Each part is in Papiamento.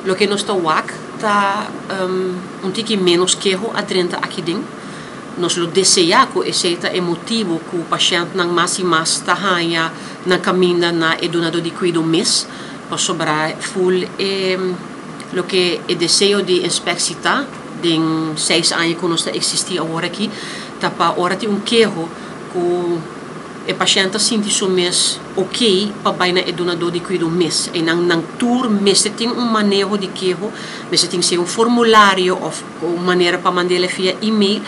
Loke nos ta wak ta un tiki ménos keho a drenta aki den. Nos lo deseá ku esei ta e motibu ku pashèntnan mas i mas ta haña nan kaminda na e dunadó di kuido mes, pasobra ful e loke e deseo di inspeksie ta den 6 aña ku nos ta eksistí awor aki, ta pa ora tin un keho ku e pashènt ta sinti su mes ok pa bai na e dunadó di kuido mes. I nan tur mester tin un maneho di keho, mester tin sea un formulario òf un manera pa mand'é via e-mail.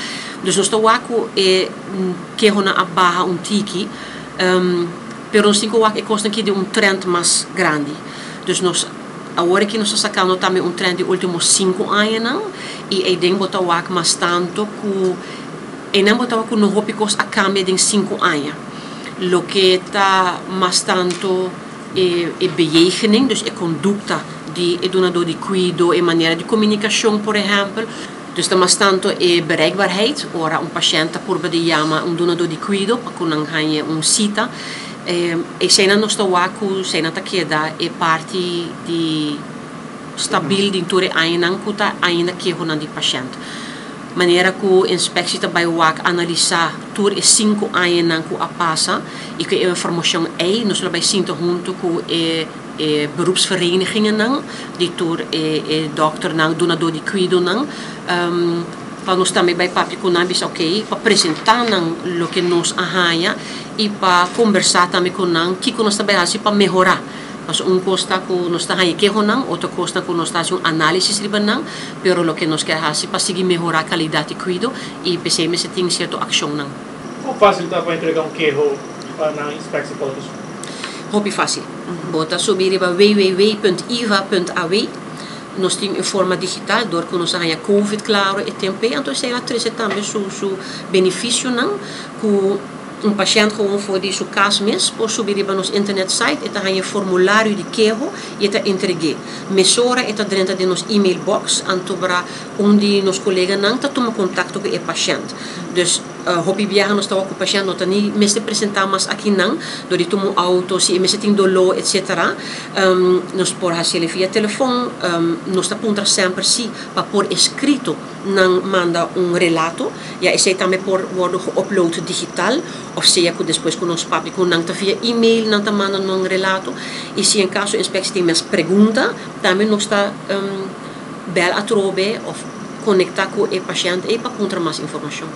Dus nos ta wak ku e kehonan a baha un tiki, pero nos tin ku wak e kosnan aki den un trend mas grandi. Dus nos awor aki nos ta sakando tambe un trend di último 5 añanan i eiden bo ta wak mas tantu ku einan bo ta wak ku no hopi kos a kambia den 5 aña. Loke ta mas tantu e bejegening, dus e kondukta di e dunadó di kuido, e manera di komunikashon, por ehèmpel. Dus ta mas tantu e bereikbaarheid, ora un pashènt ta purba di yama un dunadó di kuido pa ku nan haña un sita. Eseinan nos ta wak ku eseinan ta keda e parti di stabil den tur e añanan ku ta ainda kehonan di pashènt. Manera ku inspeksie ta bai wak analisá tur e 5 añanan ku a pasa i ku e informashon ei nos lo bai sinta huntu ku e beroepsverenigingen di tur e dòkternan, dunadó di kuidonan, pa nos tambe bai papia ku nan, bisa ok, pa presentá nan loke nos a haña i pa kombersá tambe ku nan kiko nos ta bai hasi pa mehorá. Pasobra un kos ta ku nos ta haña kehonan, otro kos ta ku nos ta hasi un análisis riba nan, pero loke nos ke hasi pa sigui mehorá kalidat di kuido i p'esei mester tin sierto akshonnan. Kon fásil ta pa entregá un keho pa na Inspectie Volgens? Hopi fásil. Bo ta subi riba www.iva.aw. Nos tin un forma digital dor ku nos a haña COVID, klaro, e tempu ei, anto esei a trese tambe su benefisionan ku un pashènt gewoon for di su kas mes por subi riba nos internet site, e ta haña formulario di keho i e ta entreg'é. Mesora e ta drenta den nos email box, anto bra un di nos koleganan ta tuma kontakto ku e pashènt. Dus hopi biaha nos ta wak ku pashènt no ta ni mester presentá mas akinan dor di tuma un outo, si e mester tin doló, etsetera. Nos por hasiel via telefòn, nos ta puntra semper si pa por eskrito nan manda un relato, ya esei tambe por wòrdu geupload digital, òf sea ku despues ku nos papia ku nan ta via email nan ta manda nan relato. I si en kaso inspeksie tin mas pregunta, tambe nos ta bèl atrobe òf konektá ku e pashènt ei pa puntra mas informashon.